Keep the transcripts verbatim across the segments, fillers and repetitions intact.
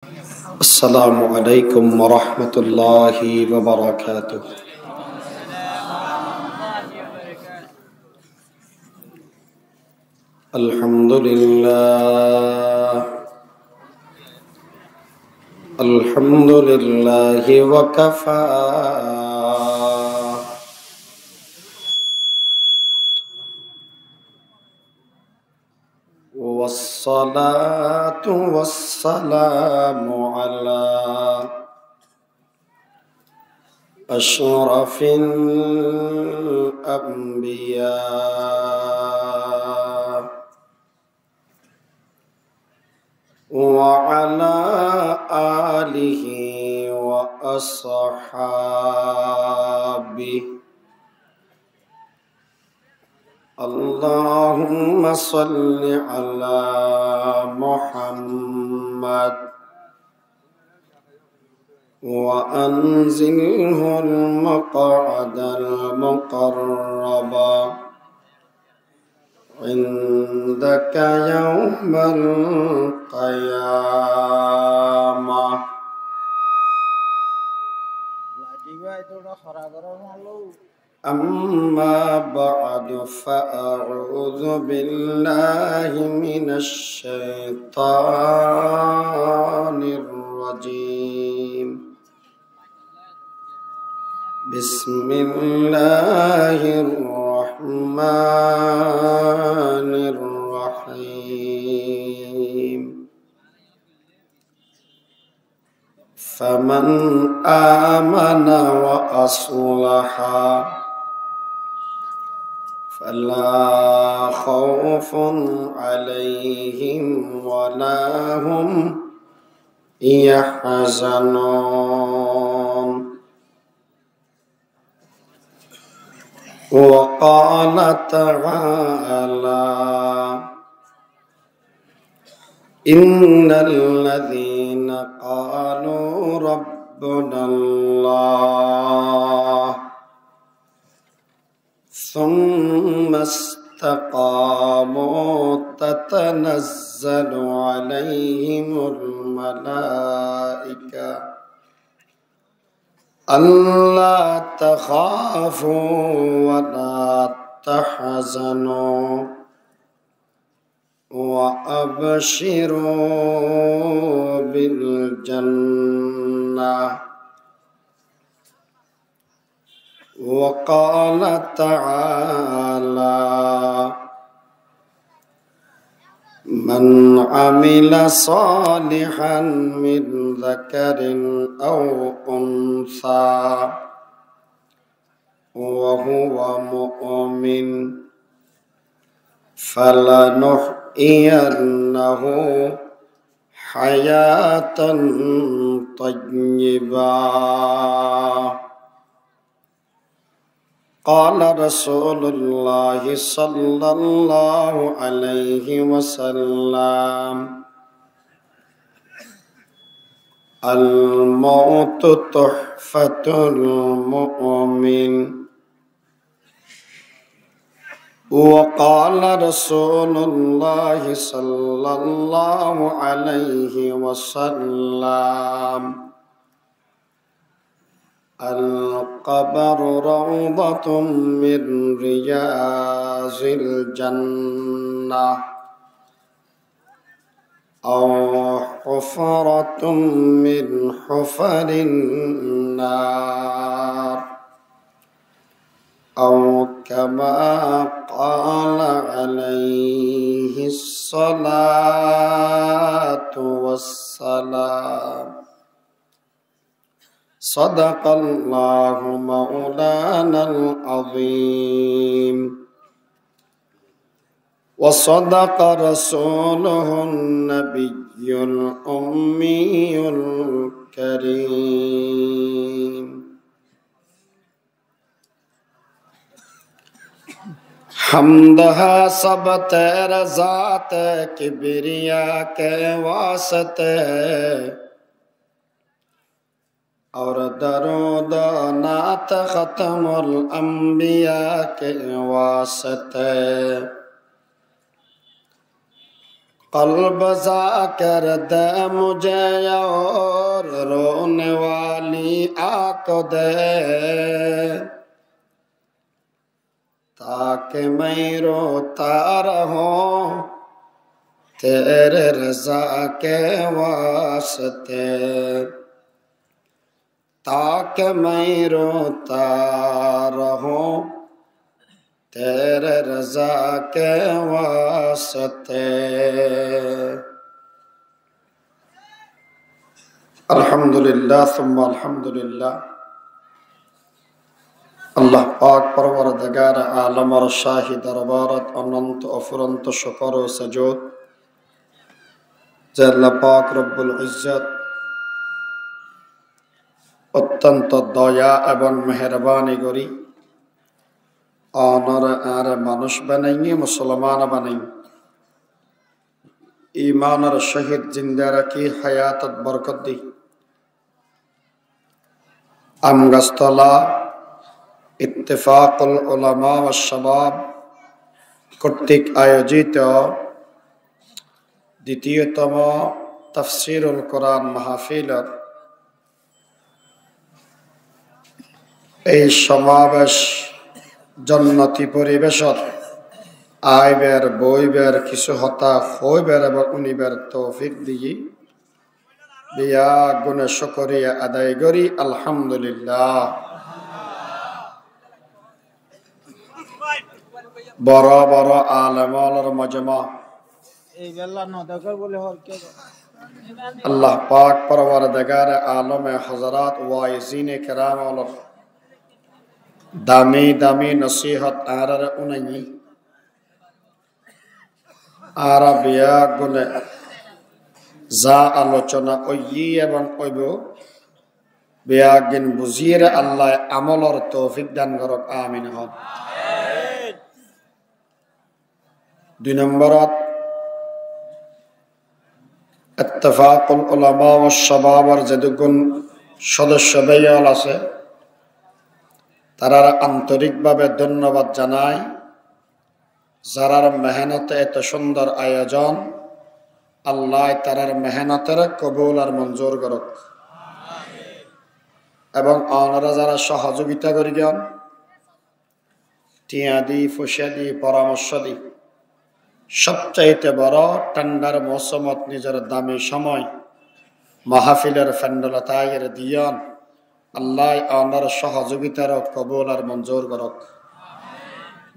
السلام عليكم ورحمة الله وبركاته. الحمد لله. الحمد لله وكفى. والصلاة والسلام على أشرف الأنبياء وعلى آله وأصحابه. اللهم صل على محمد وأنزله المقعد المقرب عندك يوم القيامة. أما بعد، فأعوذ بالله من الشيطان الرجيم. بسم الله الرحمن الرحيم. فمن آمن وأصلح فلا خوف عليهم ولا هم يحزنون. وقال تعالى: إن الذين قالوا ربنا الله ثم استقاموا تتنزل عليهم الملائكة ألا تخافوا ولا تحزنوا وأبشروا بالجنة. وقال تعالى: من عمل صالحا من ذكر أو أنثى وهو مؤمن فلنحيينه حياة طيبة. قال رسول الله صلى الله عليه وسلم: الموت تحفة المؤمن. وقال رسول الله صلى الله عليه وسلم: القبر روضة من رياض الجنة أو حفرة من حفر النار، أو كما قال عليه الصلاة والسلام. صدق الله مولانا العظيم، وصدق رسوله النبي الأمي الكريم. حمد ہے سب تیرے ذات کبریا کے واسطے، اور درود و نعت ختم الانبیاء کے واسطے۔ قلب ذاکر دے مجھے اور رونے والی آنکھ دے، تاکہ میں روتا رہوں تیرے رضا کے واسطے، تاکہ میں روتا رہوں تیرے رضا کے واسطے۔ الحمدللہ ثم الحمدللہ۔ اللہ پاک پروردگار عالمر شاہی دربارت اننت اپھرنت شکر و سجود، زے اللہ پاک رب العزت اتنت دیا ابن مہربانی گوری آنر آر مانوش بنائیے، مسلمان بنائیے، ایمانر شاہت زندہ رکھی، حیاتت برکت دی۔ আমগাছতলা ইত্তেফাকুল উলামা ওয়াশ শাবাব কর্তৃক আয়োজিত দ্বিতীয়তম তাফসীরুল কোরআন মাহফিলর এই সমাবেশ জন্নতি পরিবেশত আইবার, বইবার, কিছু হতা কইবার এবং হুনিবার তৌফিক দিয়ি। বেয়াগুনে শুকরিয়া আদায় করি, আলহামদুলিল্লাহ। বড় বড় আলেম অকলর মজমা। আল্লাহ পাক পরওয়ারদিগারে আলমে হযরত ওয়াইজিনে কেরাম অকলর দামি দামি নসিহত আরারে হুনাইনি। Añára beggúne za alocona óiye ebong óibo, beggún buzíyore Allaye amolor toufik dan gorok, amin hoón. Dui nomborot, Ittefakul Ulama wa Shababor zedukkún sodosyo bái ókkol asé, tarare antorik bábe dónnobad zanai. Zarar mehenote eto cúndor ayojon, Allaye tarar mehenotore kobul ar monzur gorok. Ebong onora zara sohozogita goriyon, tiañ di, foicá di, poramorco di, sobcaite boro thánḍar mousumot nizor dami cómoi mahafilor fendolot aiyóre diyon, Allaye onor sohozogitaré kobul ar monzur gorok.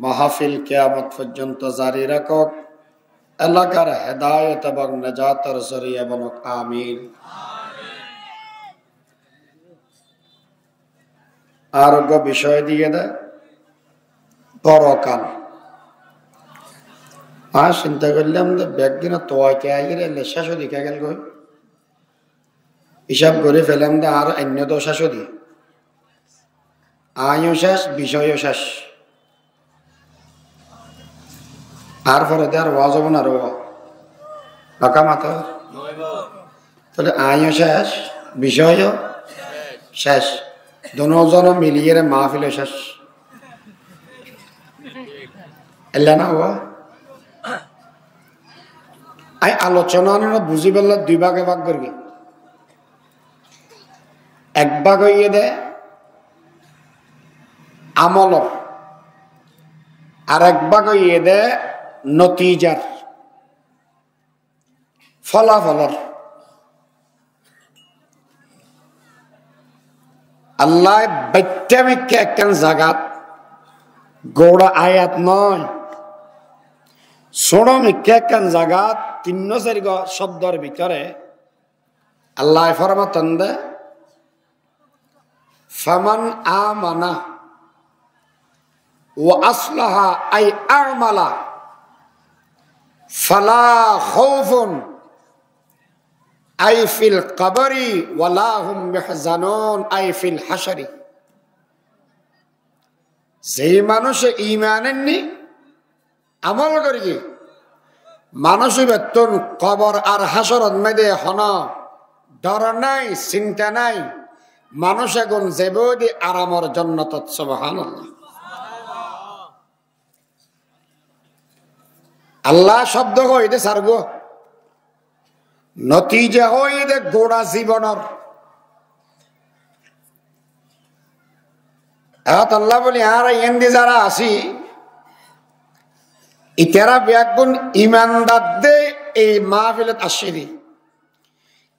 Mahafil kiyamot foijjonto zari rakok. Elakar hedayot ebong nejator zoriya bonok. Amin. Ar uggwá bicoy diyé de porokal. Añí sinta goillám de beggúne tuwai tuwai giyé, céc ói giyé goi. Hísab gorí felám de, añára ainno dó céc ói giyé. Aññí yó céc, bicoy yó céc. Añár fore de ar waz óibo ná re? Noka mato? Tóile aññí yó céc, bicoy yó céc. Dunó zone miliyóre mahfil yó céc. Eilla ná óibo? Añí alocona onore buzí félai dui báge bák gorí. Ek bák óiye de amolor, ar ek bák óiye de notijar, folafolor. Allaye baiththá mikká ekkán zagat, goura ayat noó, sóñço mikká ekkán zagat, tinnó sairgwá cóbdor bútore Allaye formaitón de, فمن آمن وأصلح أي أعمل فلا خوف أي في القبر ولا هم يحزنون أي في الحشر. Ze manúice iman ainné, amol goijjé, manúic íbattún kobor ar hácorot maze honó dor nái, sinta nái. Manúic eggún zaibói de aramor jonnotot, subhánallah. Allah cóbdo hoiyé de sargwá, Notija óiye de gura zibonor. Etolla buli añára iyán di zara así, itará beggún imandar de ei mahfilot aiccí de.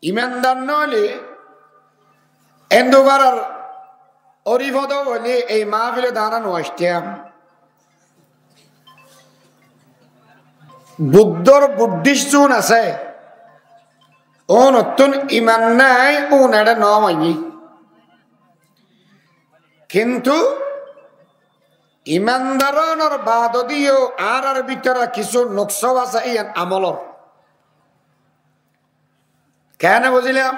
Imandar no óile endu farar óri fodo óile ei mahfilot añára no aiccám. Buddor Buddhist zun asé, ónottún iman nái, ón eçé no maiyé. Kintu imandar ónor baade diyo añárar bútore kissú nuksa asé, iyán amolor. Keén buzílam?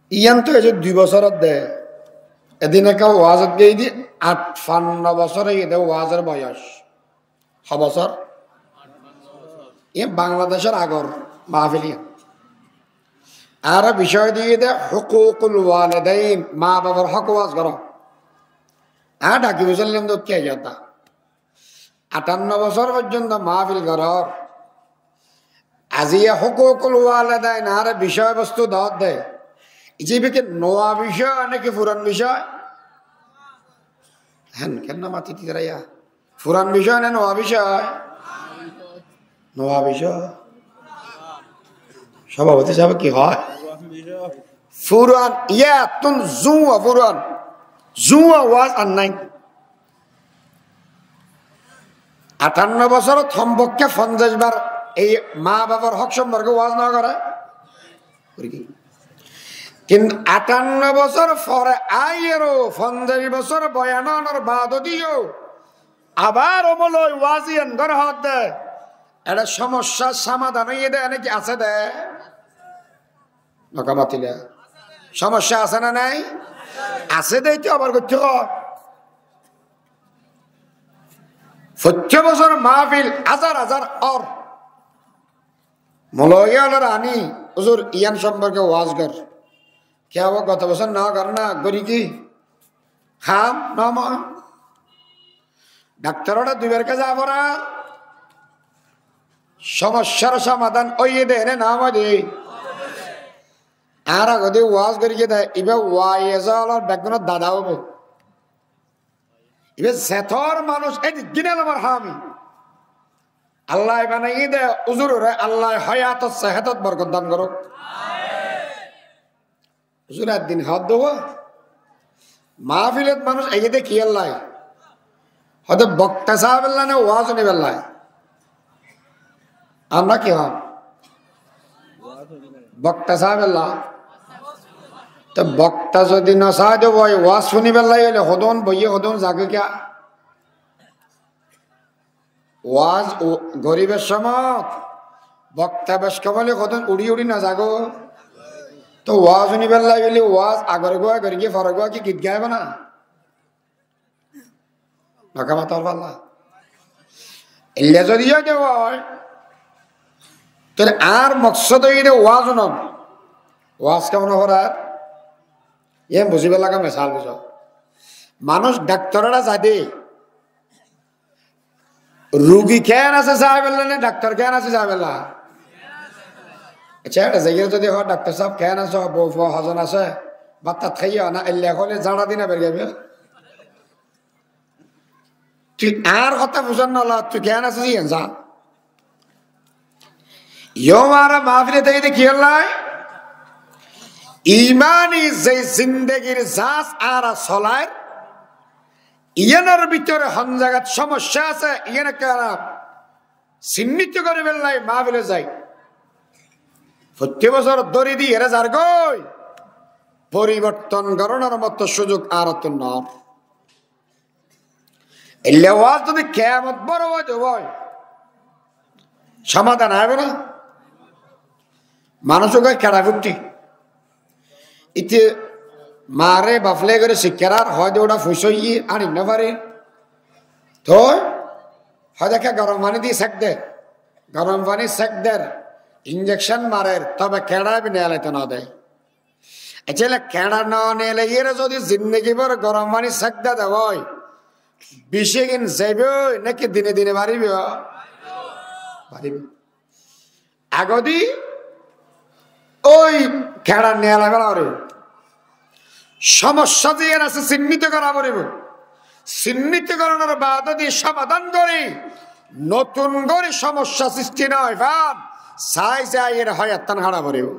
Iyán to eze dui bosór de. Edin ekka wazot giyé de, atfanno bosór óiye de wazor boyos. Ho bosór? Iyán Bangladecor agor mahfil iyán. Añára bicoy diyé de hukukul walidain, ma bafor hók waz goró. Añára dhaki buzílam de ki iyán da. Athanno bosór foijjonto mahfil gorór. Aziya hukukul walidain añáre bicoy bostu doódde. Iziba ki nuwa bicoy né ki furan bicoy? Hén, keén mati diyoraiya? Furan bicoy né nuwa bicoy? Nuwa bicoy. Sobaboti sábe ki hoó? Furan, iyattún zuwa furan. Zuwa waz ar nái. Athanno bosórot hompokké fonzaic bar ei ma bafor hók somporke waz no goré? Kintu athanno bosór fore aiyóre fonzaic bosór boyan ónor baade diyo abar omoloi waz iyán goré hoódde, eçé somossár somadan óiye de, ene ki asé de? Noka matila. Somossa asé né nái? Asé dé to abar goittó. Fottí bosór mahfil házar házar ór. Moulovi ólore aní, huzur, iyán somporke waz gor. Kiyá, goto bosór no goró né, gori ki? Ham no mo. Dhaktor ore duibar ke za fore, somossár somadan óiye de né no óiye de? Añára godi waz gori giyé de, iba waiz ólor beggúnor dada óibo. Iba zetor manúic, e di gine lomar hami. Allah banaiyé de huzur ore, Allah hayatot sehetot borkot dan gorouk. Huzur, eddin hoódde, mahfilot manúic aiyé de kiyólla? Hoódde bokta sábella né waz unibella? Añára ki hoó? Bokta sábella. Te bokta zodi no sá de boi, waz unibella óile hodún boiyé, hodún zagói kiyá? Waz u-, goribar somot bokta bec kom óile hodún uçí uçí no zagói? To waz unibella óile waz agor gua, agor giyé, foror gua ki git gaibo na? Noka mator balla. Ella zodi ói de boi, tóile añár moksod óiye de waz unon. Waz kemon forar? Iyán buzibella mesal buzo. Manúic dhaktor ore za de, rugi keén asé sábella né, dhaktor keén asé sábella? Accá, eçe zaiyóre zodi hoó, "Dhaktor sáb keén asó, bou fua hozon asé, bát tat háiyo né?" Ella hoile zañça di no bergaibo. Tui añár hotá fusár no la, tui keén asó iyán za. Yó añára mahfilot aiyí de kiyólla? Imani ze zindegir zas añára solair, iyánor bútore hon zagat somossa asé, iyán ekkán sinnito goríbella mahfilot zai. Fottí bosór dóri di ere zargói, foriborton gorónor moto suzuk añárattún no ór. Ella waz zodi kiyamot boro ói de boi, somadan aibo na? Manúic uggwá keça futti. Íte mare bafle gorí sikkárar, hoó de uçá fuisóiye, aní no farir. Toi hoó de ekká gorom faní di sek de. Gorom faní sek der, injekcon marer, tobe keça iba niyalaito no de. Accá, keça no niyalaiyére zodi zindegi bor gorom faní sek de de boi, bicigin zaiboi né ki dine dine baribo? Baribo. Agodi ói keñçar niyalai fela foribó. Somossá ziyán asé sinnito gora foribó. Sinnito goronor baade di somadan gori notun gori somossá sristi no ói fán, sai sai ere hoyattán hára foribó.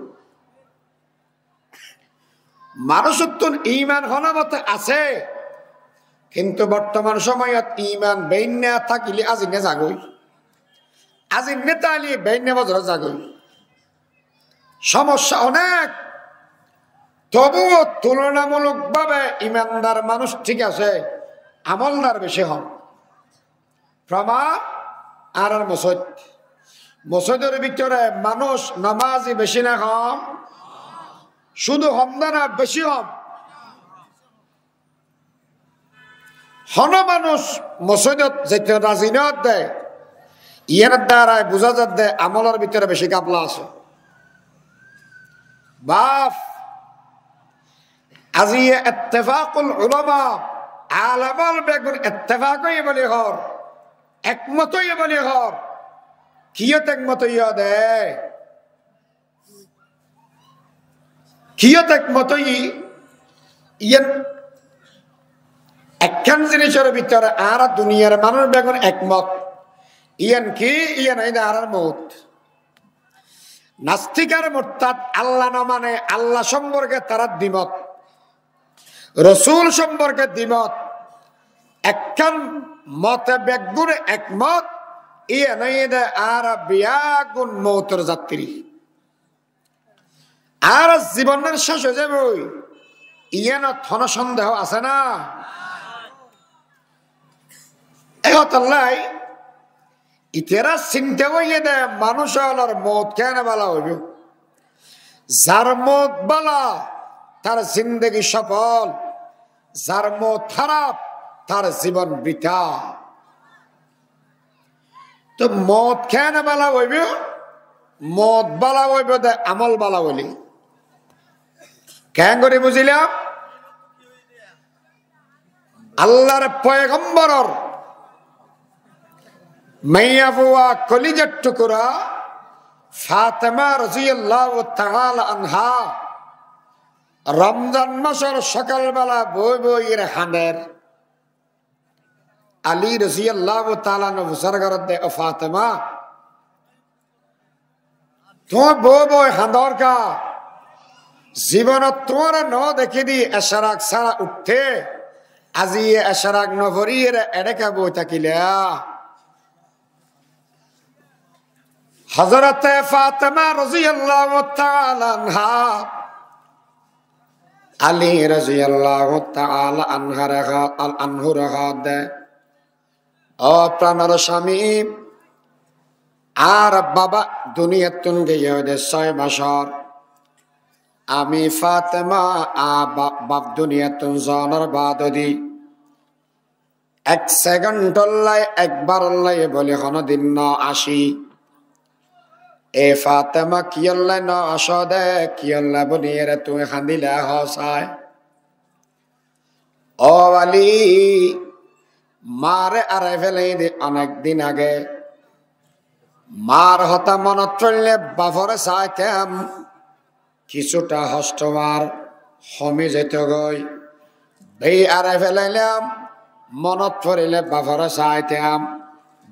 Manúcottún iman hono mote asé, kintu bortoman somoyot iman beinna tákile azinna zagói, azinna tákile beinna bozorot zagói. Somossá onek, tobuó tulonamulok babe imandar manúc thík asé, amoldar beci hom. Proman, añárar mosóit. Mosóitor bútore manúc nomazi beci na hom? Cúdu hom de na, beci hom. Hono manúc mosóidot zaito razi no de, iyánor darai buzá za de amolor bútore beci gafla asé. Baf, aziye ittefakul ulama, alemol beggún ittefak óiye buli hoór, ekmot óiye buli hoór. Kiyót ekmot óiye de? Kiyót ekmot óiye? Iyán ekkán zinícor bútore añára duniyar manúc beggún ekmot. Iyán ki? Iyán óiye de añárar mout. Nastik ar murtad, Allah no mane, Allah somporke tará dimot, Rosul somporke dimot. Ekkán mote beggúne ekmot, iyán óiye de añára beggún moutor zattiri. Añárar zibon céc ói zaiboi, iyánot hono sondeho asé na? E hotálla itará sinta óiye de manúc ókkolor mout keéne bála óibo. Zar mout bála, tar zindegi sofol, zar mout háraf, tar zibon britha. Toi mout keéne bála óibo? Mout bála óibo de amol bála óile. Keéngori buzílam? Allar foigomboror maiyafua kolizar thukura Fatema roziyallahu taala anha Romzan mocor sokal bela boi boi ere hañder. Ali roziyallahu taala anhu fusár gorér de, "O Fatema, tuñí boi boi hañdor ká? Zibonot tuáñre no dekí de ecerak sára uiththé, aziye ecerak no fori ere eçé ká boi tákila?" Hozorote Fatema roziyallahu taala anha Ali roziyallahu taala anhare ho-, al-, anhure hoódde, "Ó pranor cámi, añár baba duniyattún giyé de sóy bosór. Ami Fatema a ba-, baf duniyattún zonor baade di ek sekendolla, ekbarolla bóli honodin no ací. E Fatema, kiyólla no acó de, kiyólla bóli ere tuñí hañdila hoó sai?" Ó Ali, mare arai félai de onek din age. Mar hotá monot foille bafore saitam, kissúta hoctó mar homi zaito goi. Bái arai félailam, monot forile bafore saitam.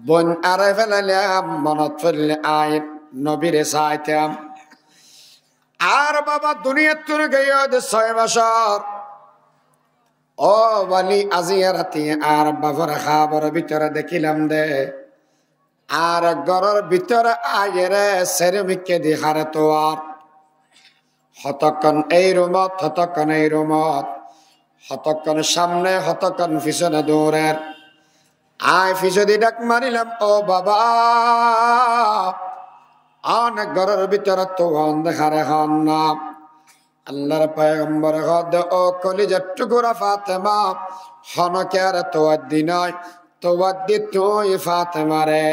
Boin arai félailam, monot forile añí nobire saitam. Añár baba duniyattún giyé de sóy bosór. Ó Ali, aziya rati añár bafore hábor bútore dekílam de, añár góror bútore aiyére serimikká di háre tuar. Hotokkón ei rumot, hotokkón ei rumot, hotokkón cámne, hotokkón fisóne duñrer. Añí fisódi dhák marilam, "Ó baba, añár góror bútore tuar de háre hoón na?" Allar foigambore hoódde, "Ó kolizar thukura Fatema, honó kiyóre tuar di nái, tuar di tuñí Fatemare."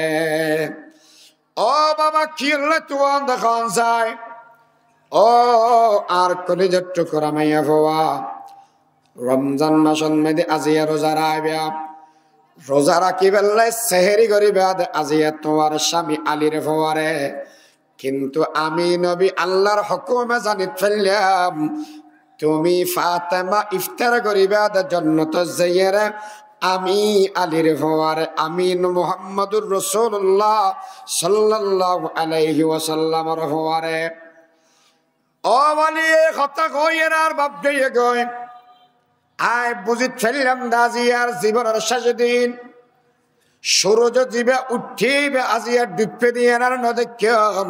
Ó baba, kiyólla tuar de hoón sai? Ó añár kolizar thukura maiyafua, Romzan mocót medi aziya ruza raiba, ruza rakíballa seheri goríba de aziya tuñár cámi Alir fuare Kintu ami nobi Allar hókume zanit faillám, tumi Fatema iftar goríba de jonnot zaiyére, ami Alir fuare, ami Muhammadur Rosulullah sallallahu alaihi wasallamor fuare. Ó boli, e hotá hoiyére ar baf goiyé goi. Añí buzit faillám de aijja ar zibonor céc din. Cúruj zibá uiththé ibá aijja dhuippé de yían ar no deikkám.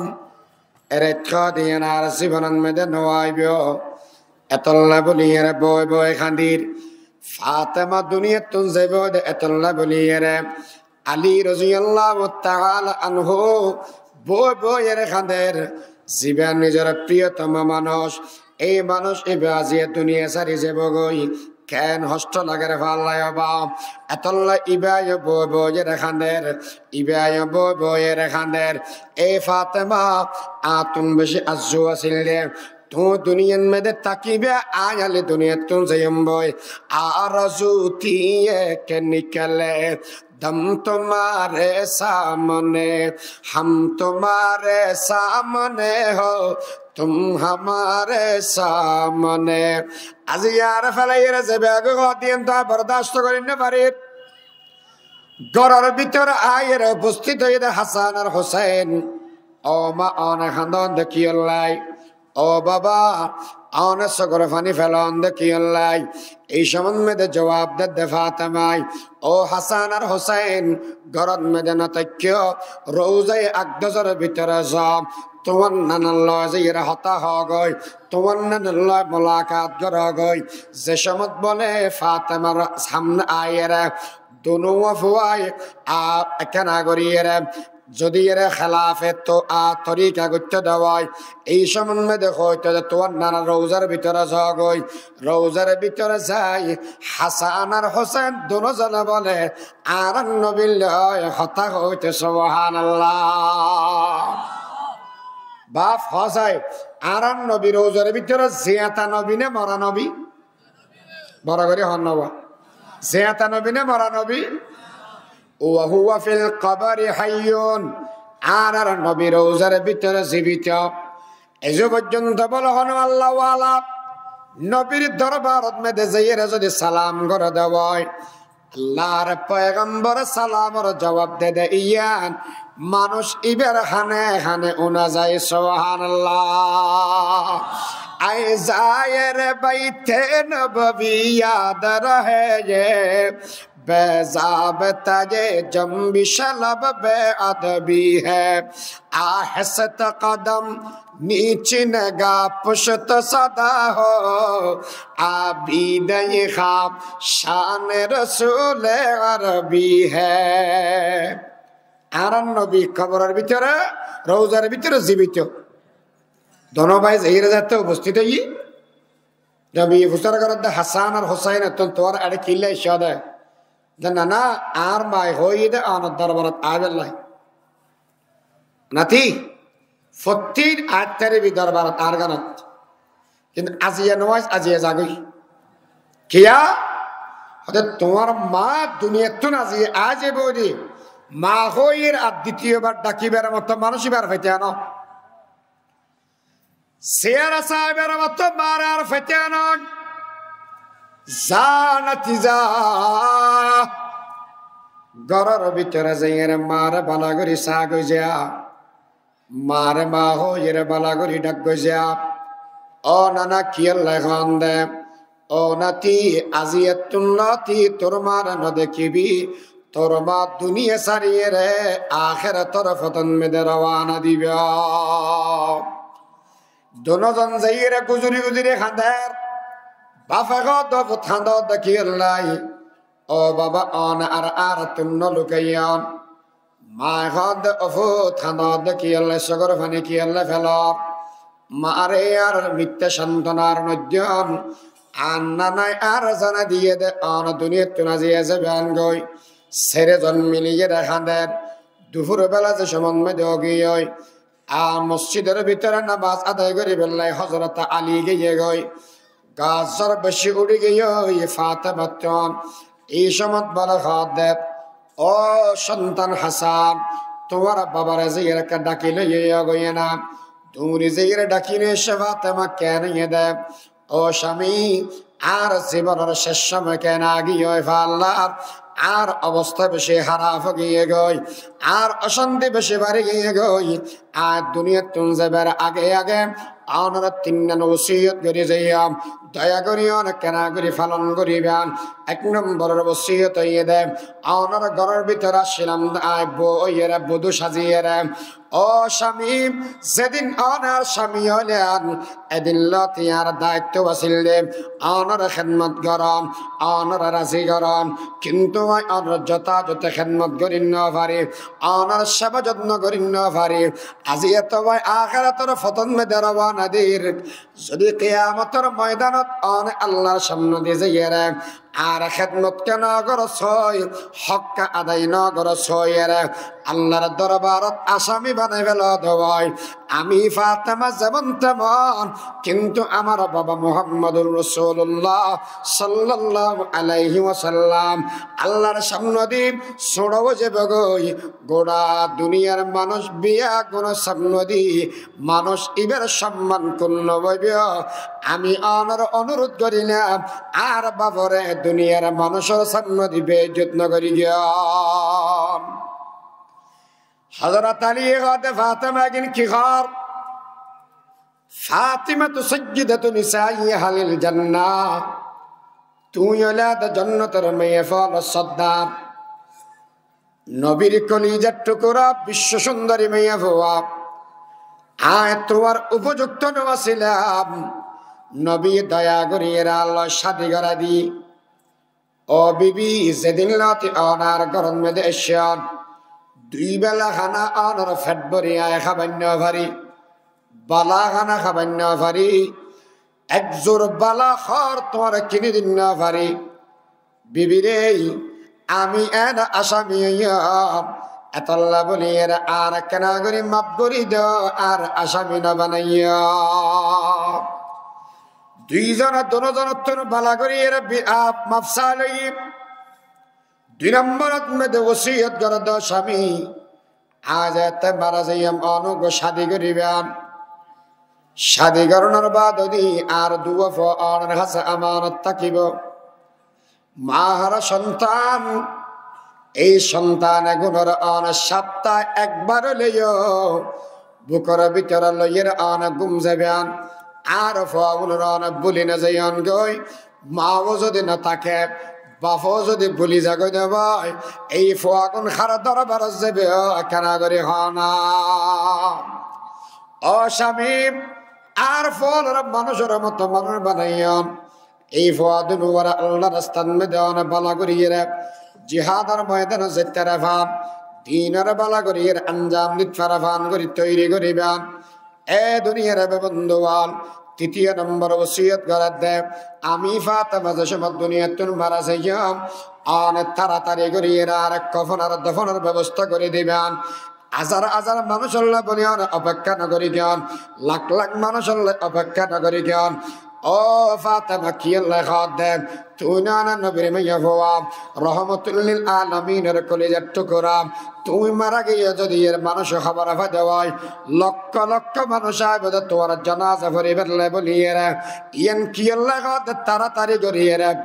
E raitkká de yían ar zibonor modde no aibó. Etolla boliyére boi boi hañdir. Fatema duniyattún zaibó de etolla boliyére Ali roziyallahu taala anhu boi boiyére hañder, zibá nizor priyotoma manúic, ei manúic ibá aijja duniya sári zaibó goi, keén hoctó lager fállaiyo ba. Etolla ibáyo boi boiyére hañder, ibáyo boi boiyére hañder. E Fatema, añáttu beci arzu asíl de, tuñí duniyar modde tákiba, añí Ali duniyattún zaiyum boi. آرزو تھی ایک نکلے دم تمہارے سامنے، ہم تمہارے سامنے ہو، تم ہمارے سامنے۔ Aijja ar felaiyére zaibá goi hoó de yían to bordacto gorí no farir. Góror bútore aiyére ufostit óiye de Hasan ar Husain. Ó ma, one hañdon de kiyólla? Ó baba, one sogor faní felon de kiyólla? Ei cómot modde juwab der de Fatemai, ó Hasan ar Husain, góror modde no táikko, Rouzai Akdosor bútore zo, tuáñr nanar loi zaiyére hotá hoó goi, tuáñr nanar loi mulakat goró goi. Ze cómot bole Fatemar samne aiyére dunúwa fuaye, a, ekkán goríyére, zodi ére hélafe to, a, torika goittó de ói, ei cómot modde hoitó de tuáñr nanar rouzar bútore zo goi, rouzar bútore zai, Hasan ar Husain dunúzone bole, añárar nobi loi hotá hoitó, subhanallah. Baf, hoó sai, añárar nobi rouzar bútore ziyata nobi né mora nobi? Boro gorí hoó na ba. Ziyata nobi né mora nobi? وهو في القبر حي. Añárar nobi rouzar bútore zibito. Ezo foijjonto bole hono Allah wala nobir dorbarot modde zaiyére zodi salam goré de ói, Allar foigambore salamor juwab de de yían manúic ibár hane hane una zai, subhanallah. اے زائر بیت نبوی یاد رہے، یہ بے ضابطۂ جنبش لب بے ادبی ہے۔ آہستہ قدم نیچی نگاہ پشت صدا ہو، آبیدۂ خواب شان رسول عربی ہے۔ Añárar nobi koboror bútore, rouzar bútore zibito. Dunú bái zaiyére zatte ufostit óiye. Nobi fusár gorér de Hasan ar Husain, tuáñra eçé kiyólla aiccó de? De nana, añár maye hoiyé de onor dorbarot aibálla. Nati, fottín añár taribi dorbarot añár ganot. Kintu aijja no aic, aijja zagói. Kiyá? Hoó de tuáñr ma duniyattún aijja aái zaibói de. Ma hoiyére ar ditiyo bar dhakibar motó manúic ibáre faitó no. Siyara saibar motó mare ar faitó no. Za nati za. Góror bútore zaiyére mare bála gorí sagói za. Mare ma hoiyére bála gorí dhak goi za. Ó nana, kiyólla hoón de? Ó nati, aijjattún lóti tor mare no dekíbi, tor ma duniya sáriyoré ahérator fóton modde rowana dibo. Dunúzon zaiyére guzuri guzuri hañder. Bafe hoó de, fut, hañdó de kiyólla? Ó baba, one añáre añárattún no lukaiyón. Maye hoó de, ó fut, hañdó de kiyólla, sogor faní kiyólla felor? Mare añáre mittá santonar no diyon. Añár nanaye añáre zanai diyé de, one duniyattún aijja zaiban goi. Seré zon miliyére hañder. Dufur bela ze cómot modde ói giyói, a, mosjidor bútore nomaz adai goríbolla Hozrot Ali giyé goi. Gazor beci uçí giyói Fatemattún. Ei cómot bála hoó de, ó sontan Hasan, tuáñr babare ziyóre ke dhaki loi aiyó goi na. Duri ziyóre dhaki loi aiccé, Fatema ken óiye de? Ó cami, añár zibonor cec cómoi ken a giyói, falla, añár obosta beci háraf ói giyé goi, añár ocanti beci bari giyé goi. Añí duniyattún zaibar age age onóre tin nan wosiyot gorí zaiyum, doya gorí onóre kena gorí falon goríba. Ek nomboror wosiyot óiye de, onór góror bútore accílam de, añí bou óiyore, bodú saziyore. Ó cami, zedin onór cami óilen, edin lóti añár daitto accíl de onóre hédmot gorón, onóre razi gorón, kintu añí onór zotázoto hédmot gorí no fari, onór seba zotno gorí no fari. Aijja tuñí akérator fótot mede rowana dir, zodi kiyamotor moidanot one Allar cámnedi zaiyóre añár hédmot ke no goró sói, hók ke adai no goró sói ere, Allar dorbarot asami banai félo de ói. Ami Fatema zemon temon, kintu amar baba Muhammadur Rosulullah sallallahu alaihi wasallam Allar cámnedi sóñço ói zaibo goi. Gura duniyar manúc beggúnor cámnedi manúc ibar somman kunno óibo? Ami onóre onurud gorí na, añár babare duniyar manúcor cámnedi beizzot no gorí giyó. Hozorot Ali hoó de, Fatema, egin ki hoór? Fatimatu sayyidatu nisai ahlil jannah. Tuñí óile de jonnotor maiyafua ókkol or sordar. Nobir kolizar tukura, bicco cúndori maiyafua. Añí tuáñr upojukto no accílam. Nobiye doya gorí ere añáre cádi gorái diyé. Ó bibi, zedin lóti onór góror mede aiccó, dui bela hána onór fet bóri añí hábai no fari, bala hána hábai no fari, ek zor bala hór tuáñre kini di no fari. Bibi re, ami ene asami óiyum, etolla bóli ere añáre kena gorí maf gorí do, añáre asami no banaiyó. Dui zone duno zonottún bala gorí ere bi-, a, maf sá loiyé. Dui nomborot mede wosiyot goré de, ó cami, añí zette mara zaiyum, one uggwá cádi goríba. Cádi gorónor baade añár duwá fua onór hañsé amanot tákibo. Maa hára sontan, ei sontan egunore one háftat ekbar óileyo bukor bútore loiyóre one gúm zaiba. Añár fuagunore one búli no zaiyon goi. Maa ó zodi no táke, baf ó zodi búli za goi de bái, ei fuagún hár dorbarot zaibo, kena gorí hoó na? Ó cami, añár fualore manúcor moto manúc banaiyon. Ei fua dunúare Allar rastat mede one bala gorí ere jihador moidanot zaittare fán, dinore bala gorí ere anjam dittare fán gorí toiri goríba. E duniyar be bondu ókkol, titiyo nombor wosiyot goré de, ami Fatema ze cómot duniyattún mara zaiyum, one taratari gorí ere añáre kofonor dofonor bebosta gorí diba. Házar házar manúcolla bóli one opekká no gorí giyón, lak lak manúcolla opekká no gorí giyón. Ó Fatema, kiyólla hoó de, tuñí no one nobir maiyafua, rohmotullil alaminor kolizar tukura, tuñí mara giyó zodi ere manúce hóbor fai de ói, lokko lokko manúc aibo de tuáñr jonaza foribálla bóli ere, iyan kiyólla hoó de taratari gorí ere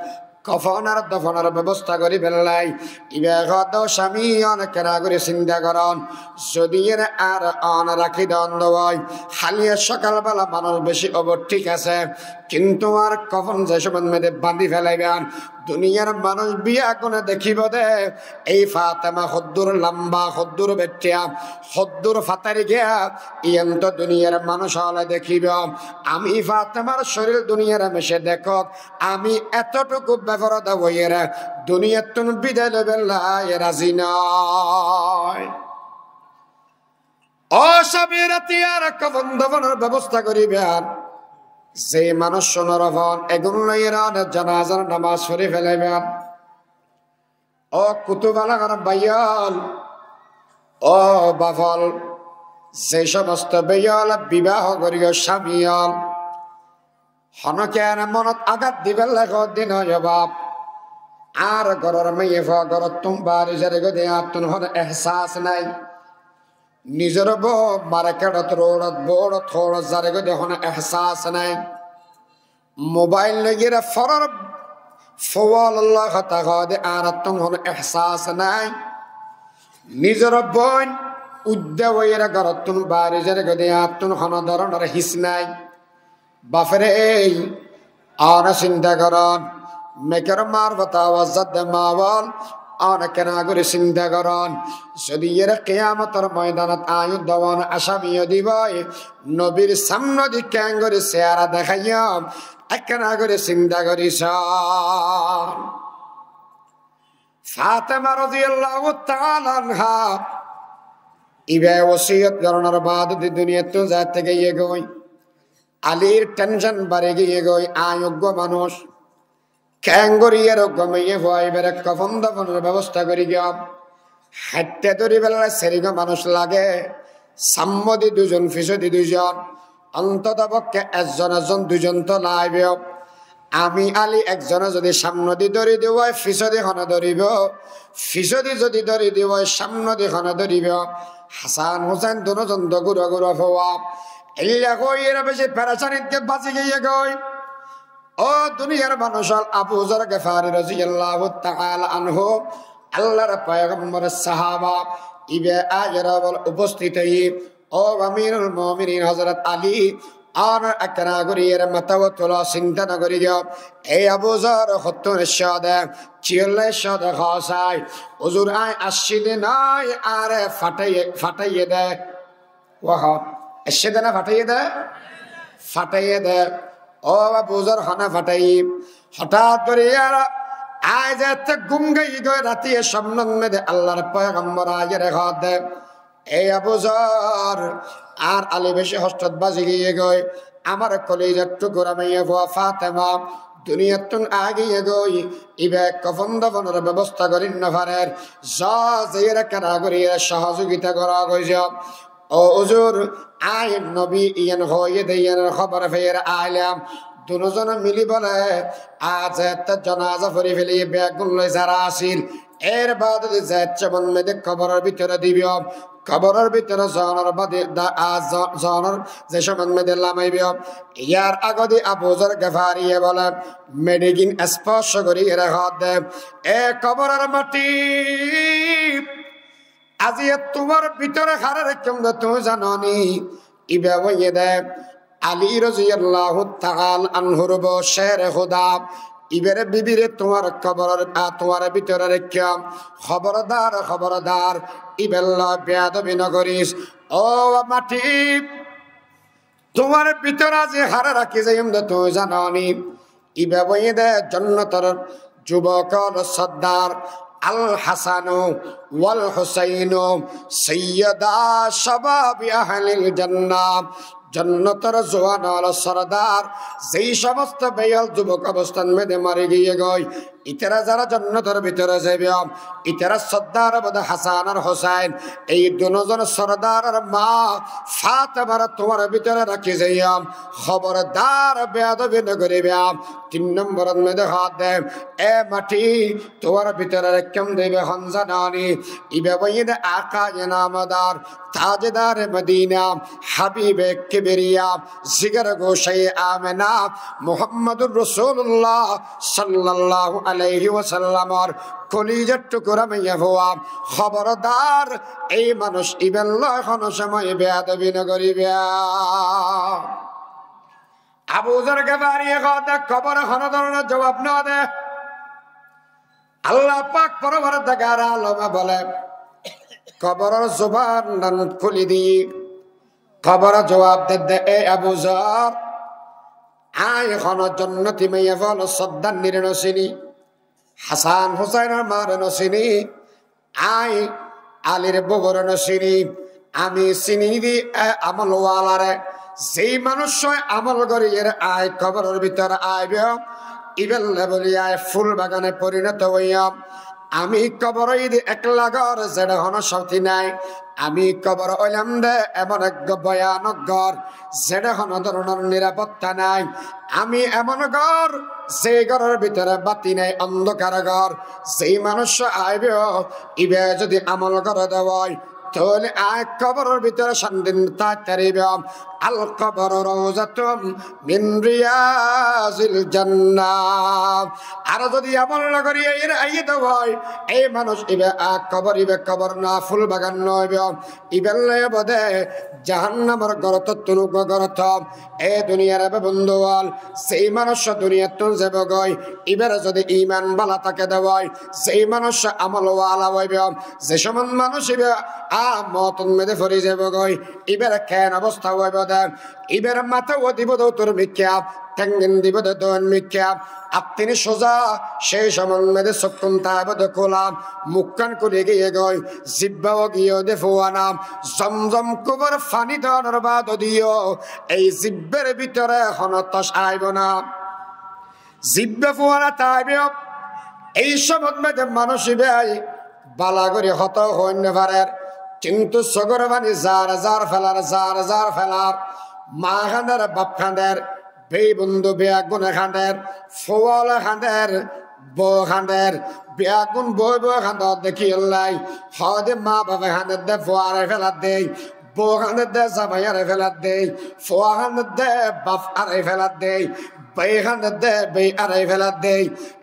kofonor dofonor bebosta gorí félai. Iba hoó de, ó cami, one kena gorí sinta gorón, zodi ere añáre one rakí don de ói, háliya sokal bela manúc beci óibo, thík asé, kintu añár kofon ze cómot mede bañdí félaiba, duniyar manúc beggúne dekíbo de, ei Fatema hoddúr lamba, hoddúr bettha, hoddúr fatari giya, iyan to duniyar manúc ókkole dekíbo. Ami Fatemar córir duniyar maze dekók, ami etotúku beforda ói ere duniyattún bidai loibálla razi no. Ó cami, rati añáre kofon dofonor bebosta goríba. Ze manúc cúnor fán, egun loi ere one jonazar nomaz fori félaiba. Ó kutubalagar bái ókkol, ó baf ókkol, ze cómosto bái ókkole bibaho goríyo cami ókkol, honókiyane monot agat dibálla hoó de no, ó baf, añár góror maiyafua górottún bari zar goi de, añáttun hono ehsas nái. Nizor bou marketot, roçot, boçot, hoçot zargoi de hono ehsas nai. Mobail loiyóre forar fua loi hotá hoó de añárattún hono ehsas nai. Nizor boin uddá óiyore gorottún baári zargoi de añárattún hono doronor his nai. Bafore, añára sinta goron, mikor marfot awaz zadde mabol, añára kena gori sinta goron. Zodi iyóre kiyamotor moidanot añí dowan asami ói diboi, nobir samnodi kengori seara deháiyum, ekkena gori sinta gori son. Fatema roziyallahu taala anha, iba wosiyot goronor baade duniyattún zaite giyegoi. Alir tension bari giyegoi, añí uggwá manúc. Kengori iyóre uggwá maiyafua ibare kofon dofonor bebosta gori giyum. Haitte dóri bella serigwá manúc lage. Samnodi duizon, fisodi duizon. Ontoto fokke ekzon ekzon duizon to laibo. Ami Ali ekzone zodi samnodi dóri diboi, fisodi hone dóribo? Fisodi zodi dóri diboi, samnodi hone dóribo? Hasan Husain dunozon to gura gura fua. Eilla hoiyore beci perecanit bazi giyegoi. Ó duniyar manúc ol, Abu Zar Gefari roziyallahu taala anhu, Allar poigambor sahaba, iba aiyore bol ubostit óiye, ó Amirul Muminin Hozrot Ali, añára ekkena gori iyóre matá tulo, sinta no goriyo. Ei Abu Zar, hottún aiccó de, kiyólla aiccó de hoó sai. Huzur, añí aiccí de nái, añáre fataiye, fataiye de. Wahó, aiccé de na fataiye de? Fataiye de. Ó Abu Zar, hone fataiye? Hotát gori iyóre añí zaite gúm giyegoi, ratiye sopnot mede Allar poigambor aiyore hoó de, ei Abu Zar, añár Ali beci hostot bazi giyegoi, amár kolizar tukura maiyafua Fatema duniyattún aigiyegoi, iba kofon dofonor bebosta gori no farer, zo, zaiyore ekkena gori iyóre sohozogita goro goi zo. Ó huzur, añí nobi iyan hoiye de iyanor hóbor feiyore ailam. Dunozone mili bole, añí zaite jonaza fori feli, beggún loi zara asil. Er baade zaite somot mede koboror bútore dibo. Koboror bútore zonor baade da-, a zo-, zonor ze somot mede lamaibo. Iyar agodi Abu Zar Gefariye bole, meçigin espoco gori iyóre hoó de, e koboror mati, aijja tuáñr bútore hare raikkóm de tuñí zano ni? Iba óiye de Ali roziyallahu taala anhur bou, cere Huda. Ibare bibire tuáñr koboror, a, tuáñr bútore raikkóm. Hóbordar, hóbordar, iballa beadobi no goris. Ó mati, tuáñr bútore aijja hare rakí zaiyum de tuñí zano ni? Iba óiye de jonnotor zubok ólor sordar, Al Hasanu wal Husainu sayyida shababi ahlil jannah. Jonnotor zuwan ólor sordar, zei somosto bái ól zubok obostan mede mori giyegoi, itara zara jonnotor bútore zaibo, itarar sordar óibo de Hasan ar Husain. Ei dunozon sordaror ma Fatemare tuáñr bútore rakí zaiyum. Hóbordar, beadobi no goriba. Tin nomborot mede hoó de, e mati, tuáñr bútore raikkóm de iba hon zano ni? Iba óiye de Akaye Namdar, Tajedare Modina, Habibe Kibriya, Jigar Gocaye Amina, Muhammadur Rosulullah sallallahu alaihi wasallamor kolizar tukura maiyafua. Hóbordar, ei manúc iballa hono somoi beadobi no goriba. Abu Zar Gefariye hoó de, kobore hono doronor zuwab no de. Allah pak Porobardegare alome bole, koboror zuban nan kúli di, kobore zuwab de de, e Abu Zar, añí hono jonnoti maiyafua ólor sordarnire no sini, Hasan Husainor mare no sini, añí Alir bouwore no sini, ami sini de e amol walare, zei manúc amol goriyore añí koboror bútore aibo, iballa buli añí ful bagane forinoto óiyum. Ami kobor óiye de ekla gór, zede hono cóti nai. Ami kobor óilam de emon ek boyanok gór, zede hono doronor nirapotta nai. Ami emon gór, ze góror bútore bati nai, ondokar gór. Zei manúc aibo, iba zodi amol gore de ói, Tóile aññí kóboror bútore cánti táit faribá. Al kobru rawzatun min riyazil jannah. Ar zodi amol no gorí aiyére aiyé de ói, ei manúic ibá aññí kóbor, ibá kóbor no, ful bagan no óibo. Ibá óibo de jahannamor gortottún uggwá gorto. E duniyar bondú ól, zeén manúic duniyattún zaibói, ibár zodi iman bála táke de ói, zeén manúic amol wala óibo, ze cómot manúic ibá aññí moutor mode fori zaibói, ibár keén obosta óibo de, ibár matá dibo de uttor mikká, théng dibo de doin mikká, attín suza, ze cómot mode sókkun táibo de kúla, mukkán kúli giyé goi, zibba ó giyé de fuana, zomzom kúbor faní donor baade yó, ei zibbár bútore honó toc aibo na. Zibba fuana táibo, ei cómot mode manúic ibá bála gorí hotá hoói no farer, kintu sókor faní zar zar felar, zar zar felar, maa kander, baf kander, bái bondú beggúne kander, fua ókkole kander, bou kander, beggún bou bou kander de kiyólla, hoó de maa bafe kander de fuare felar de, bou kander de zamaiye felar de, fua kander de bafare felar de, bái kander de báiyare felar de.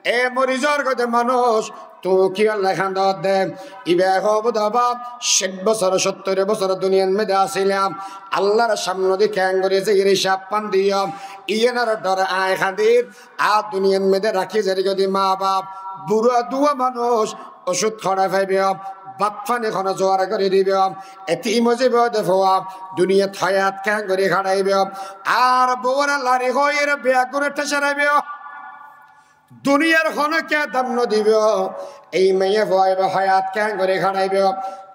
E mori zar goi de manúic, tuñí kiyólla kandó de? Ibá hoóbo de, baf, cáith bosór, sóttor bosór duniyar mode asílam, Allar samne di keéngorí zaiyum, hísab fán diyum, iyánor dore aññí kandír. Ar duniyar mode rakí zaiyum de maa baf, bura duwa manúic, ocúd hoçé faibo, bát faní hone zugar gorí dibo, etim ói zaibo de fua, duniyat háyat keéngorí kaçaibo, ar bouware lari hoiyére beggúne thécá raibo. Duniyar honó kiyé dam no dibo. Ei maiyafua ibá háyat keéngorí kaçaibo,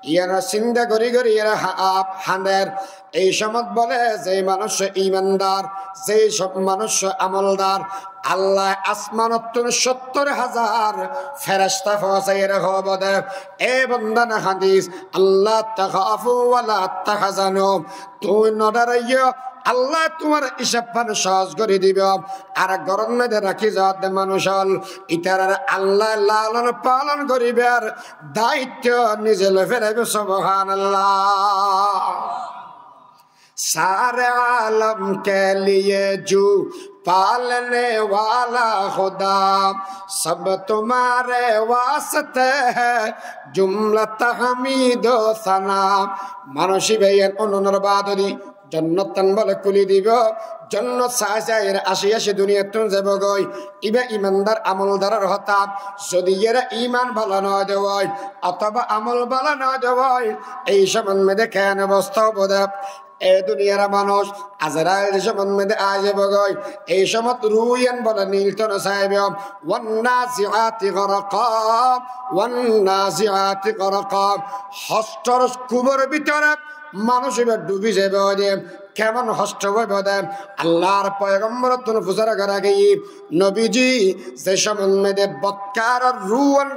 iyánor sinta gorí gorí iyére ha-, kander. Ei cómot bóle ze manúic imandar, ze cómot manúic amoldar, Allaye asmanottún sóttor házar feresta foóñsaiyére hoóbo de, e bonda, no kandís, "Alla takhafu wa la tahzanu." Tuñí no dhoraiyó, Allaye tuáñre hísab fán sóoz gorí dibo. Ar góror mode rakí zar de manúic ól, ítarare Allaye lalon palon goríbar daitto nize loi felaibo. Subhánallah. سارے عالم کے لیے جو پالنے والا خدا، سب تمہارے واسطے ہے جملہ تحمید و ثنا۔ Manúic ibá yián ónor baade di jonnot tán bóle kúli dibo, jonnot sai sai iyére aci aci duniyattún zaibói. Ibá imandar amoldaror hotá, zodi iyére iman bála no de ói, otóba amol bála no de ói, ei cómot mode keén obosta óibo de? E duniyar manúic, Azrail ze cómot mode aái zaibói, ei cómot ruh yián bóle nil tone saibo. والنازعات غرقا، والنازعات غرقا۔ Hostor kúbor bútore manúic ibá dhubi zaibo de, kemon hosto óibo de? Allar poigamborottún fusár gorá giyé, nobiji, ze cómot mode botkaror ruh yián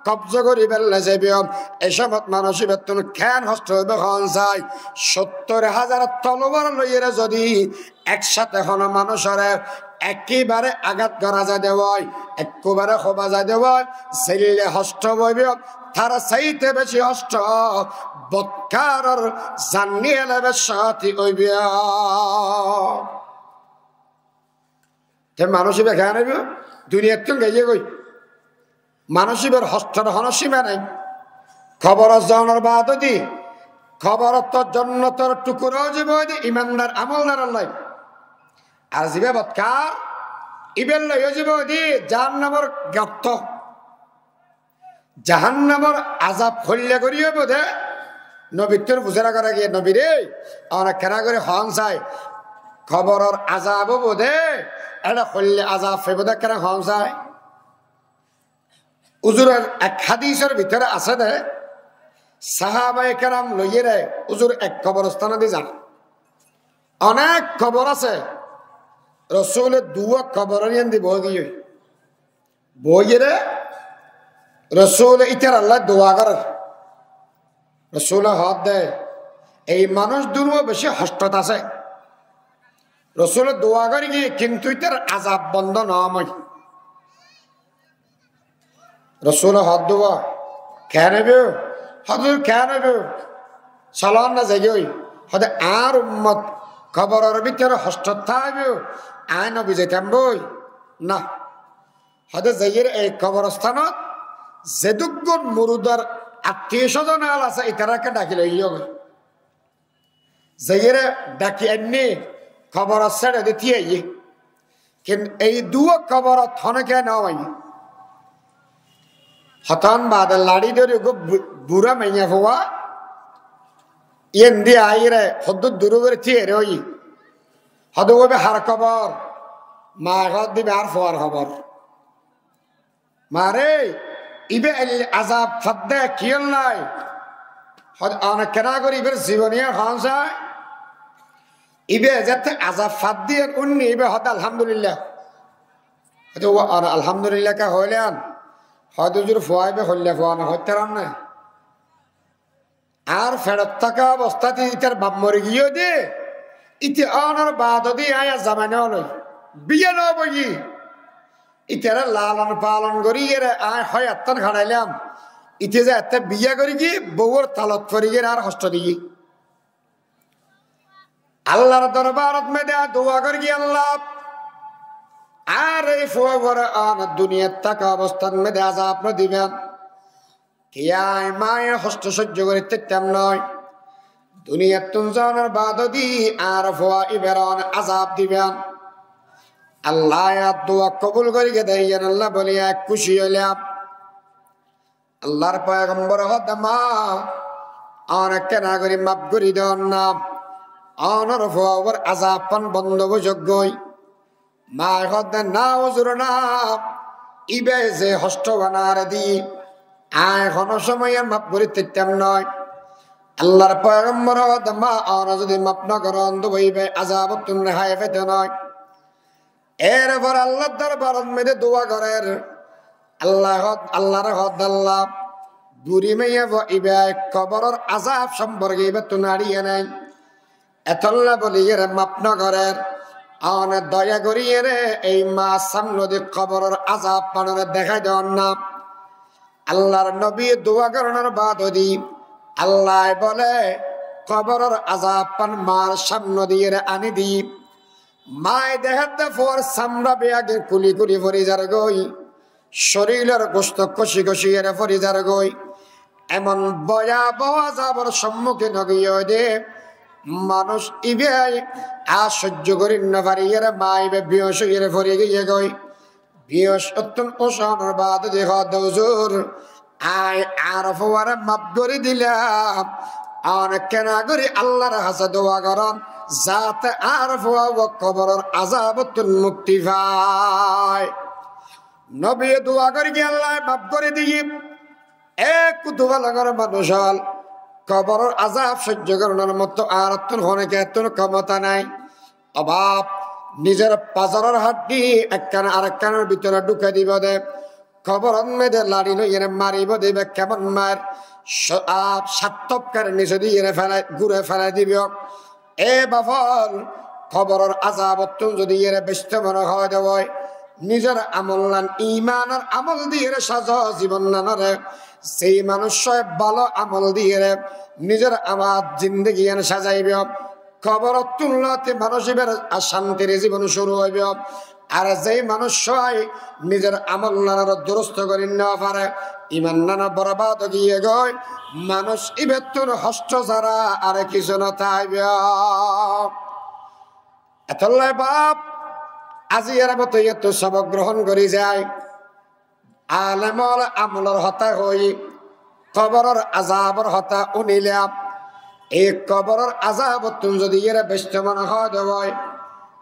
kobza gorí félai zaibo, e cómot manúic ibáttún keén hosto óibo hoón sai? Sóttor házar tolowar loiyére zodi ek cáte honó manúicoré ekkebare agat gorá zai de ói, ekkebare hoba zai de ói, zeilla hosto óibo, tar saite beci hosto botkaror zan niyalaibár cáte óibo. Te manúic ibá keén óibo? Duniyattún giyé goi. Manúic ibár hostor honó sima nai. Kóborot zonor baade di, kóborottú jonnotor tukura ói zaibo de imandar amoldaror lai. Ar zibá botkar, ibár lai ói zaibo de jahannamor gorto. Jahannamor azab hoilla gorí óibo de, nobittún fusár gorá giyé, "Nobi re, ónora keén gorí hoón sai, kóboror azab óibo de, ére hoilla azab faibo de keén hoón sai?" Uzuror ek hádisor bútore asé de, sahabaye keram loiyére uzur ek kóborostáne di zar. Onek kóbor asé, Rosule duwa kóbor yián di boói giyé. Boiyére Rosule ítarar lai dua gorér. Rosule hoódde, "Ei manúic duwá beci hostot asé." Rosule dua gorí giyé, kintu ítarar azab bondo no óibo. Rosule hoódde, "Keén óibo?" Hoódde, "Keén óibo?" Solon na zaigói. Hode añár ummot koboror bútore hostot táibo, añí nobi zaitam boi. Na. Hode zaiyére ei koborostánot zedúkkun murdar attiyo sózon ól asé, itará ke dhaki loiyó goi. Zaiyére dhaki ainné koboror sáidodi tíaiyé. Kintu ei duwá koborot honókiya no aiyé. Hotón baade laçí dóri uggwá bu-, burá maiyafuwa, yían di aiyére hoddúr duró gorí tíaiyé óiye. Hode uwá íba har kobor, maye hoódde íba añár fuar kobor. Mare, íba el azab fadde kiyólla? Hode, one kena gorí íbar zibon iyan hoón sai? Íba zette azab fadde iyan unni íba hode alhamdulillah. Hode, uwá, one alhamdulillah ke hoilan? Hode, huzur, fua íba hoilla fua no hoittaram ne. Añár feçot táka obostát ítar baf mori giyé de, íte ónor baade de añí ar zamai no loi, biyá no boiyí. Ítare lalon palon goríyeré añí hoyattán haçailam. Íte ze ette biyá gorí giyé, bouwor talot fori giyé, añáre hosto diyé. Allar dorbarot mede añí dua gorí giyé, Allah, añár ei fuaibore óne duniyat táka obostát mede azab no diben. Kiyá añí maye hosto sóijjo gorí táitam noó. Duniyattún zonor baade de añár fua íbare óne azab diben. Allaye añár dua kobul gorí giyé de, yián Allah boli añí kúci óilam. Allar foigambore hoódde, ma, óne kena gorí maf gorí don na? Ónor fuaibor azab fán bondo ói zagói. Maye hoódde, na huzur na, íbaye ze hosto fán añáre diyé, añí honó somoi ar maf gorí táitam noó. Allar foigambore hoódde, ma, óne zodi maf no gorón de íbaye azabottún rehái faito noó. Erfor Allar dorbarot mede dua gorér. Allah hoód-, Allare hoódde, Allah, buri maiyafua íbaye koboror azab somporke íbattún añçiye nai. Etolla boli iyére maf no gorér. Óne doya gorí iyére ei ma samnodi koboror azab fánore dehái don na. Allar nobiye dua gorónor baade de Allaye bole koboror azab fán mar samnodi iyére aní diyé. Maye dehádde fuar samra biyagin kuli kuli fori zargói, córilor gusto kóci kóci iyére fori zargói. Emon boyaboh azabor sommukin ói giyé de, manúc íbaye ar sóijjo gorí no fari iyére maye íba biyóc ói iyére fori giyé goi. Biyóc ottún ucónor baade de hoódde, huzur, añí añár fuare maf gorí dilam. Óne kena gorí Allar hañsé dua gorón, zate añár fua uwá koboror azabottún mukti fai. Nobiye dua gorí giyé, Allaye maf gorí diyé. Ek kutuba lagor manúc ól, koboror azab sóijjo gorónor motó añárattún honó kiyóttún komota nai. Obab, nizor fazoror hañddi ekkán arekkánor bútore dhúkai dibo de, koborot mede laçi loiyére maribo de, íba kemon mar, so-, ab, sattop kare nizodi iyére felai, gúre felai dibo. E baf ól, koboror azabottún zodi iyére becto mone hoó de ói, nizor amollan imanor amol diyére sazo zibonnanore, sei manúc ói bála amol diyére nizor abar zindegiyan sazaibó. Koborottún lóti manúc íbar ar cántir zibon cúru óibo. Ar zei manúc ói nizor amollanore durusto gorí no fare, imannán borbad ói giyé goi, manúc íbattún hosto sára ar kissú no táibo. Etolla baf, aijjar motó iyóttu sobok grohón gorí zai. Alem ól amolor hotá hoói, koboror azabor hotá unilám. Ei koboror azabottún zodi iyére becto mone hoó de ói,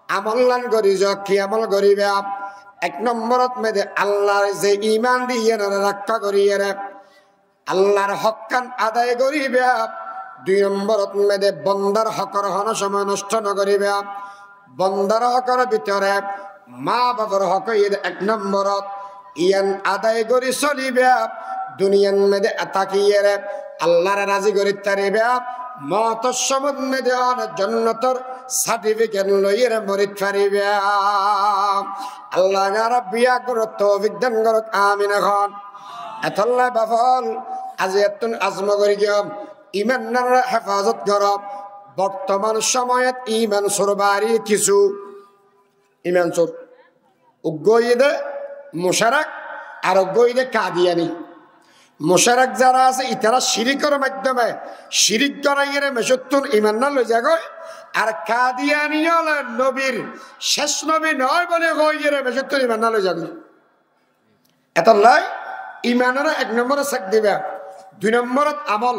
amollan gorí zo, ki amol goríba? Ek nomborot mede Allar ze iman diyé, iyánore rakká goríyére Allar hókkán adai goríba. Dui nomborot mede bondar hókor honó somoi nosto no goríba. Bondar hókor bútore ma bafor hók óiye de ek nomborot, iyán adai gorí soliba. Duniyat mede tákiyére Allare razi gorí fariba. Moutor somot mede óne jonnotor sartifiket loiyére mori fariba. Allaye añára biya gorór toufik dan gorouk, amin. Ehón etolla baf ól, aijjattún azmo gorí giyóm, Imanor hefazot goró. Bortoman cómoyot iman sór bari kissú. Iman sór. Uggwá óiye de mucárak, ar uggwá óiye de kadiyani. Mucárak zara asé, itará cirikor maiddome cirik goráiyore mecóttun iman loi zagói, ar kadiyani óle nobir, céc nobi noó buli hoiyore mecóttun iman loi zagói. Etollá imanore ek nombor sek diba, dui nomborot amol.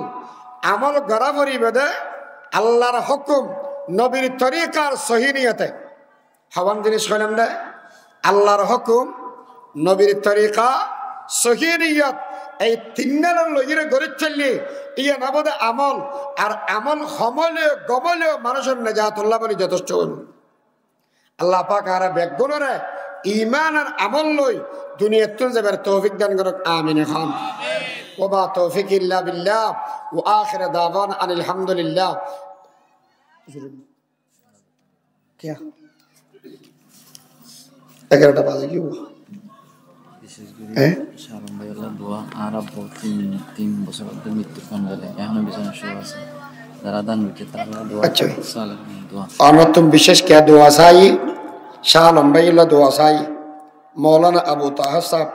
Amol gorá foribo de Allar hókum, nobir torikar sohi niyote. Hoón jinis hoilam de, Allar hókum, nobir torika, sohi niyot, ei tinnán loiyore gorí soille, iyan óibo de amol, ar amol hom óile, gom óile manúcor nejatolla buli jotesto óibo. Allah pak añára beggúnore iman ar amol loi duniyattún zaibar toufik dan gorouk. Amin. Ehón. Wa ma toufiki illa billah, wa akhiru dawana anil hamdulillah. Kiya? Egarota bazi giyói. Bicéc gorí, eh? Cálom báiyolla dua, añára bóut tin, tin bosór dóri mittú fán gole, ehóno bisánar cúru asé. Zará dan goijjé tará dua, accá. Cálom dua. Onottún bicéc kiya dua sai, Cálom báiyolla dua sai, Moulana Abu Taha sáb,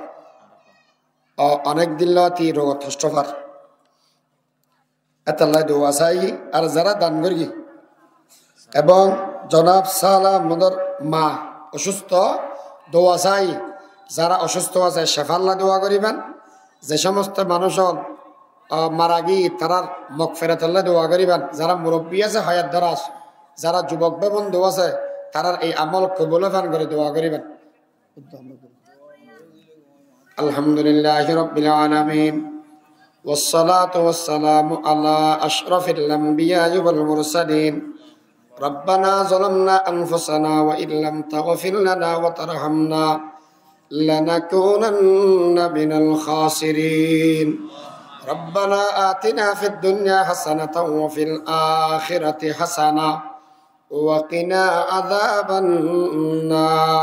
o, onek din lóti rogot hosto far. Etollá dua sai, ar zará dan gorí, ebong zonab Sálom Ahmodor ma ocústo, dua sai, zará ocústo asé, cefalla dua goríban, ze cómosto manúc ól, ah, mara giyé, tarár mogferatolla dua goríban, zará murobbi asé, hayat daraz, zará jubok bái bondú asé, tarár ei amol kobul fán gorí dua goríban. الحمد لله رب العالمين، والصلاة والسلام على أشرف الأنبياء والمرسلين. ربنا ظلمنا أنفسنا وإن لم تغفر لنا وترحمنا لنكونن من الخاسرين. ربنا آتنا في الدنيا حسنة وفي الآخرة حسنة وقنا عذاب النار.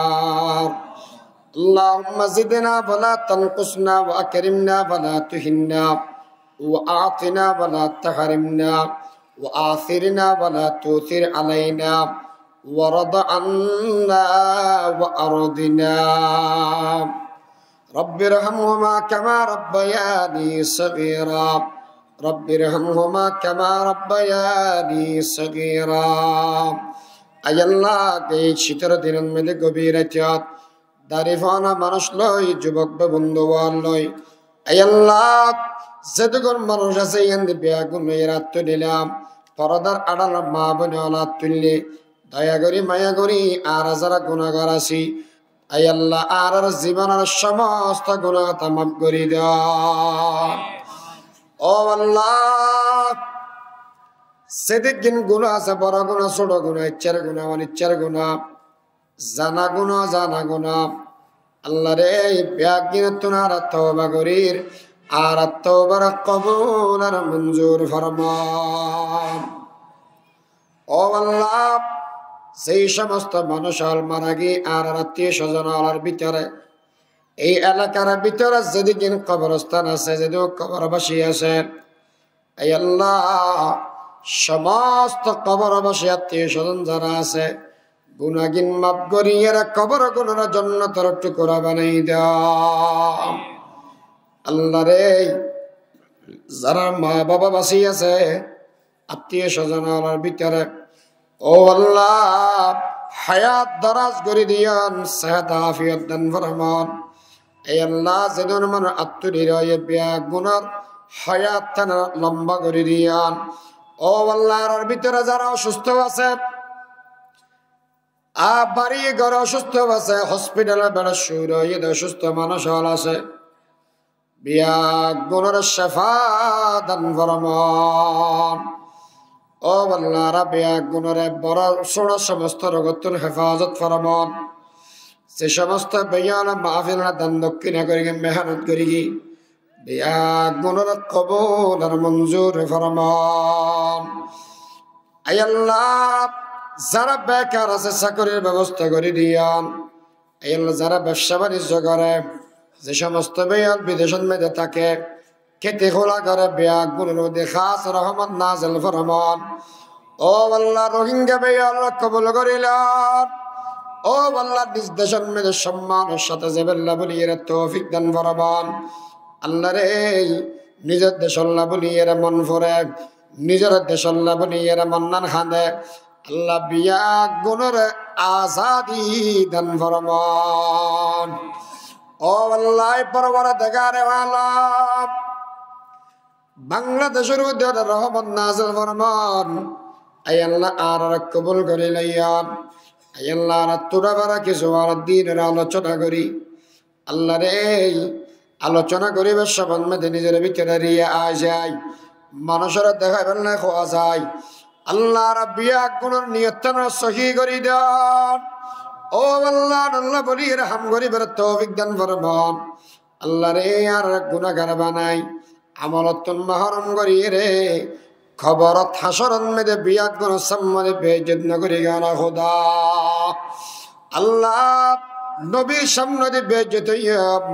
اللهم زدنا ولا تنقصنا وأكرمنا ولا تهنا وأعطنا ولا تحرمنا وآثرنا ولا تؤثر علينا وارض عنا وأرضنا. رب ارحمهما كما ربياني صغيرا. رب ارحمهما كما ربياني صغيرا. Ai Allah, ei cítor dinor modde gobir ráitot dari fona manúc loi, jubok bái bondú ól loi, ai Allah, zedún manúc asé, iyan de beggún loi rat tulilam, fordar añçalor ma boin ól tuille, doya gorí, maya gorí, añára zará gunagar así, ai Allah, añárar zibonor cómosto guna hotá maf gorí do. Ó Allah, zedún guna asé, boro guna, sóto guna, iccar guna, oniccar guna, zana guna, ozana guna, Allah re, beggúnottún añára touba gorír, añárar toubar kobul ar monzur formá. Ó Allah, ze cómosto manúc ól mara giyé, añárar attiyo sozon ólor bútore, ei elakar bútore zedún koborostan asé, zedún kobor baci asé, ai Allah, cómosto kobor baci attiyo sozon zará asé, gunagin maf gorí, añárar kobor gunare jonnotor tukura banai do. Allah re, zará ma baf baci asé, attiyo sozon ólor bútore, ó Allah, hayat daraz gorí diyon, sehet afiyot dan formon. Ai Allah, zedún manúc attú deri óiye, beggúnor hayat tán lomba gorí diyon. Ó Allah, añárar bútore zará ocústo asé, ar bari gór ocústo asé, hospitalor bedot cúru óiye de ocústo manúc ól asé, beggúnore cefa dan formon. Ó Allah, añára beggúnore boro sóto cómosto rogottún hefazot formon. Ze cómosto bái ól e mahfilot dan dokkina gorí giyé, mehénot gorí giyé, beggúnore kobul ar monzur formon. Ai Allah, zará bekar asé, sakirir bebosta gorí diyon. Ai Allah, zará bebsa banijjo goré, ze cómosto bái ól bidecót modde táke, keti kula gore, beggúnor uore hás rohmot nazil formon. Ó Allah, Rohingya bái ókkolore kobul gorí lon. Ó Allah, niz decór maze sommanor sáte zaibolla buli ere toufik dan formon. Allah re, nizor decólla buli ere mon fore, nizor decólla buli ere mon hande. Allah, beggúnore azadi dan formon. Ó Allah, Porwardegare alom, Bangladecor uore rohmot nazil formon. Ai Allah, añárare kobul gorí loiyon. Ai Allah, añára tuñára kissú añára dinor alocona gorí. Allah re, alocona goríbar somot maze nizor bútore riya ai zai, manúcore deháibar lá hoó zai. Allah, añára beggúnor niyotore sóhi gorí don. Ó Allah, Allah buli ere ham goríbar toufik dan formon. Allah re, añárare gunáhgar banai amolottún mahrum gorí ere koborot hácorot maze beggúnor samne beijjot no gorí giyó na Khuda. Allah, nobir samne beijjot óiyum.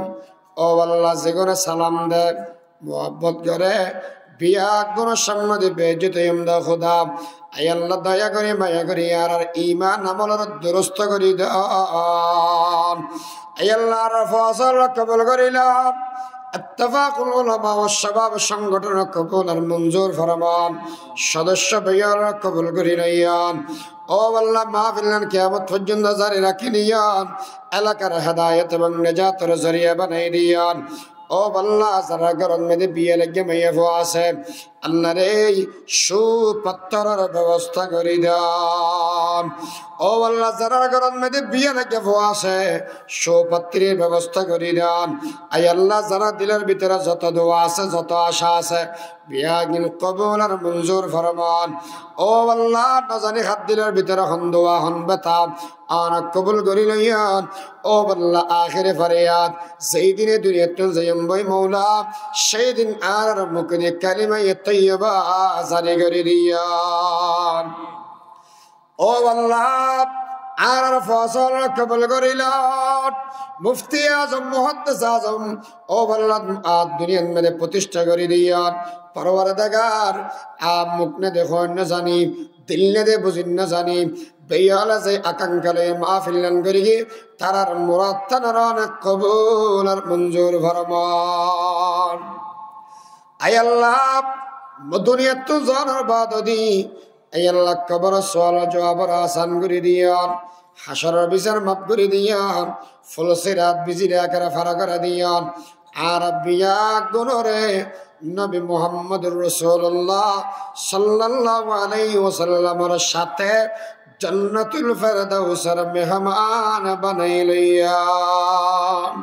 Ó Allah, zegune salam de, muhabbot gore, beggúnor samne beijjot óiyum de Khuda. Ai Allah, doya gorí, maya gorí, añárar iman amolore durust gorí don. Ai Allah, añárar fósla kobul gorí lon. Ittifakul Ulama wa Shabab songothon kobul ar monzur formon. Sodosyo bái ókkolore kobul gorí loiyon. Ó Allah, mahfillan kiyamot forzonto zari rakí diyon. Elakar hedayot ebong nejator zoriya banai diyon. Ó Allah, zarár górot maze biyai laiggé maiyafua asé, Allah re, cú fottoror bebosta gorí don. Ó Allah, zarár górot maze biyai laiggé fua asé, cú fottoror bebosta gorí don. Ai Allah, zarár dilor bútore zoto dua asé, zoto aca asé, beggún kobul ar monzur formon. Ó Allah, no zani hár dilor bútore hon dua, hon beta, añára kobul gorí loiyon. Ó Allah, ahéri foriyad, zedin e duniyattún zaiyum goi Moula, sedin añárar muke de kalimaye toiyoba zari gorí diyon. Ó Allah, añárar fósla kobul gorí lon. Mufti Azom, Muhaddis Azom, ó Allah, añára duniyar maze foticcá gorí diyon. Porwardegar, añára muk no dekí, no zani, dil no de buzí, no zani, bái ókkole ze akankká loi mahfillan gorí, tarár muradtán añárar kobul ar monzur formon. Ai Allah, duniyattún zonor baade, ai Allah, koboror sual juwabore asan gorí diyon, hácoror bisar maf gorí diyon, ful sirat bizire ekere far gorí diyon. Añára beggúnore Nobi Muhammadur Rasulullah sallallahu alaihi wasallamor sáte Jannatul Firdausor mehman banai loiyon.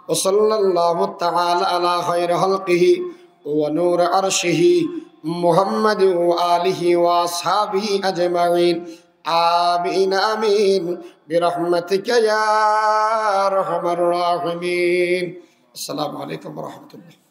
Wa sallallahu ta'ala ala khairi khalqihi wa nuri arshihi Muhammadin wa alihi wa ashabihi ajma'in. Amin, amin. Birahmatika ya arhamar rahimin. Assalamu alaikum wa rahmatullah.